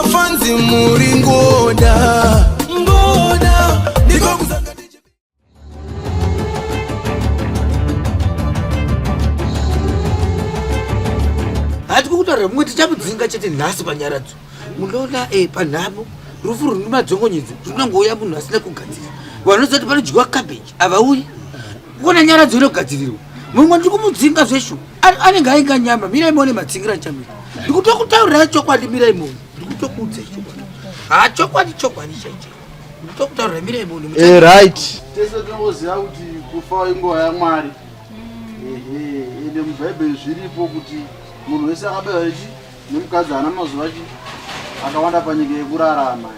Fanzi muri ngoda ngoda ndiko kusaka Hati kukutaura mumwe tichamudzinga chete nhasi panyaradzo. Munoona eh panhamo rufu rwune madzongonyedzi runongouya munhu asina kugadzira. Vanoziva kuti panodyiwa cabbage havauyi. Kuona nyaradzo inogadzirirwa. Mumwe ndiri kumudzinga zveshu anenge ainga nyama mirai muone madzingira chamira. Ndikutokutaurirai chokwadi mirai muone. Ndikutokuudzai chokwadi. Ha chokwadi chokwadi chaicho. Ndikutokutaurirai mirai muone. Eh right. Tese tinongoziva kuti kufa inguva yaMwari. Ehe, ende muBhaibheri zviripo kuti munhu wese akabewa ichi nemukadzi haana mazuva chi akawanda panyika yekurarama.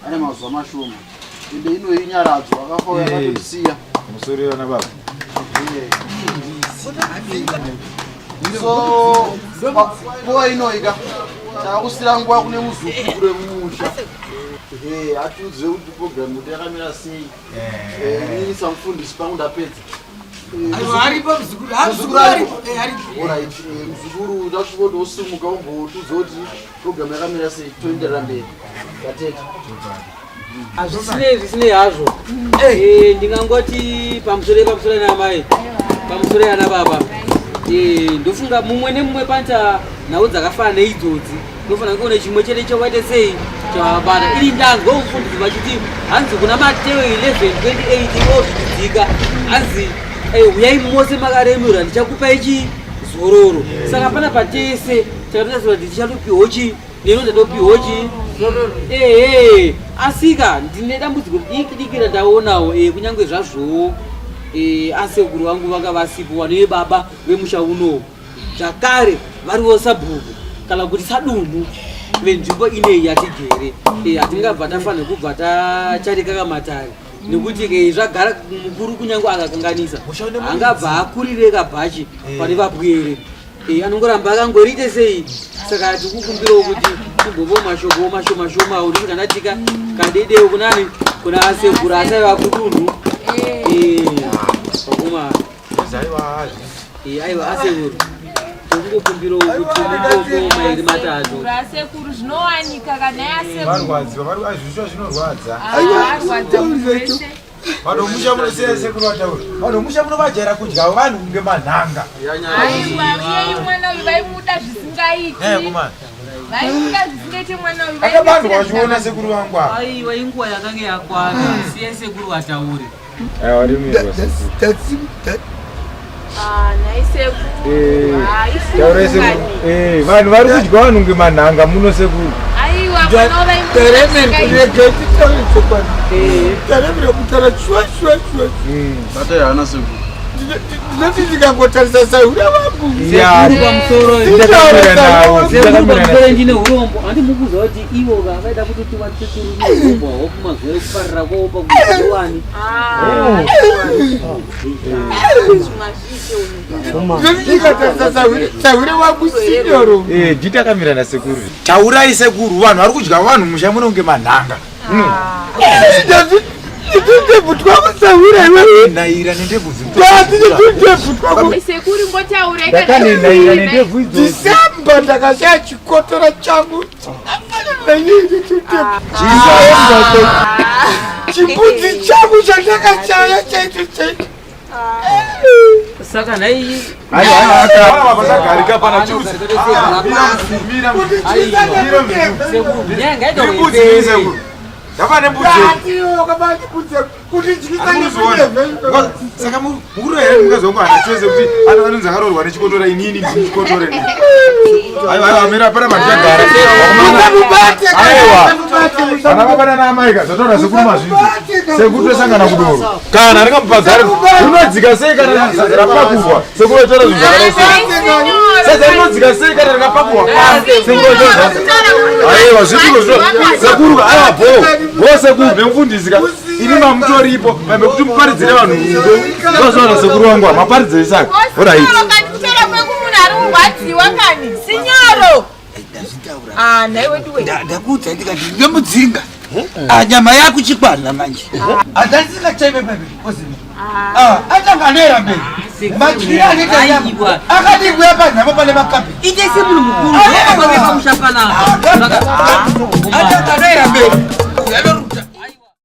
Ane mazuva mashoma. Ende ino inyaradzo akafa uyo akatotisiya. Musoro yana baba. So nguva inoika takusira nguva kune muzukuru wemumusha. Ehe, atiudzire kuti program kuti yakamira sei. Inini samufundisi pangu ndapedza. Aiwa aripo muzukuru. Ha muzukuru aripo. Eh aripo. Alright, muzukuru ndasvika kuti wosimuka umbotudza kuti program yakamira sei toenderera mberi. Ndatete. Hazvisinei zvisinei hazvo. Eh, ndingangoti pamusoro pamusoro yana amai pamusoro yana baba. Eh, ndofunga mumwe nemumwe panta nhau dzakafanana neidzodzi ndofanira kuona chimwe chete chakaita sei chavabata. Ini ndanzwa mufundisi vachiti hanzi kuna Mateo 11:28 ozvidzika hanzi eh, huyai mose makaremerwa ndichakupai chi zororo. Saka pana patese takatotarisira kuti tichatopiwo chi neno ndatopiwo chi ehe asika ndine dambudziko diki diki randaonawo eh, kunyange zvazvowo eh, asekuru vangu vanga vasipo vanove baba vemusha unowu zvakare variwo sabhuku kana kuti sadunhu venzvimbo ineyi yatigere eh, hatingabva tafanira kubva tacharika kamatare nekuti eh, zvagara mukuru kunyange akakanganisa angabva akurire kabhachi pane vapwere Eh, anongoramba akangoriite sei saka tikukumbirawo kuti timbovo mashoko mashoma shomawo ndosaka ndatika kadedewo kunani kuna asekuru asaiva kudunhu vakomana Eh, aiwa asekuru tokungokumbirawo kuti mumbopo mairi matatu asekuru zvinowanika kana yasekuru Varwadziwa, vari azvishuwa zvinorwadza. arwadza munhu wese Vanhu musha munosiya sekuru vataura. Vanhu musha munovajaira kudya vanhu kunge manhanga. Aiwa, iyeyu mwana uyu vaimuda zvisingaiti. Eh, komana. Vaimuda zvisingaiti mwana uyu. Akabandwa vachiona sekuru vangu ava. Aiwa, inguva yakanga yakwana. Siya sekuru vataure. Aiwa, rimirwa sekuru. Ah, nhai sekuru. Ah, isu Taurai sekuru. Eh, vanhu vari kudya vanhu kunge manhanga muno sekuru. Aiwa, mwana vaimuda zvisingaiti. Taremera kutaura shuwa shuwa shuwa. Batai hana sekuru. Ndinoti ndikangotarisa sahura wangu. Sekuru pamusoro ndine urombo handi mukuziva kuti ivo vavaida kutoti vateterure urombo hwavo kumazuva ekuparira kwavo pakuziwani. Sahwira wangu sinyoro. Eh, jita akamira nasekuru. Taurai sekuru, vanhu vari kudya vanhu musha muno kunge manhanga. Ndebvu twangu sahwira iwewe. Naira nendebvu Ndebvu twangu. Sekuru ngotaurai Ndakanenaira nendebvu idzodzi. December ndakashaya chikotora changu. Chimbudzi changu chandakashaya chaicho chaicho. Saka nhai Vasagarika pana chiuzi. Mira, mira, sekuru nyaya ngaita Mbudzi iyi sekuru. Ndava nembudzi. Saka mukuru here mukadzi wangu hana chose kuti anonzi akaroorwa nechikotora inini ndini chikotora inini. Aiwa aiwa mira pana mandichagara. Aiwa. Ana baba nana amai ka zvataura sekuru mazvinzi. Sekuru tosangana kudoro. Kana ringamupadzare rinodzika sei kana sadza rapakurwa. Sekuru vataura zvinhu zvakadai sei. Sadza rinodzika sei kana rikapakurwa pasi. Sekuru vataura zvakadai. Aiwa zvipiko zvino sekuru aiwa bho. Bho sekuru nemufundisi ka. Ini mamutoripo pamekuti muparidzire vanhu rudo. Ndozvaona sekuru wangu maparidzire saka. Alright. Kutaura kweku munhu ari kurwadziwa kani. Sinyoro. Ah, nhai wedu we. Ndakuudza ndikati ndindomudzinga. Ah, nyama yakuchikwana manje. Handasingachaive paipe. Ah, atanga anoera mberi. Madyire anoita nyama. Aiwa. Akadii kuuya panhamo pane makapi. Ite semunhu mukuru Aiwa. akauya pamusha panapa. Atanga anoera mberi.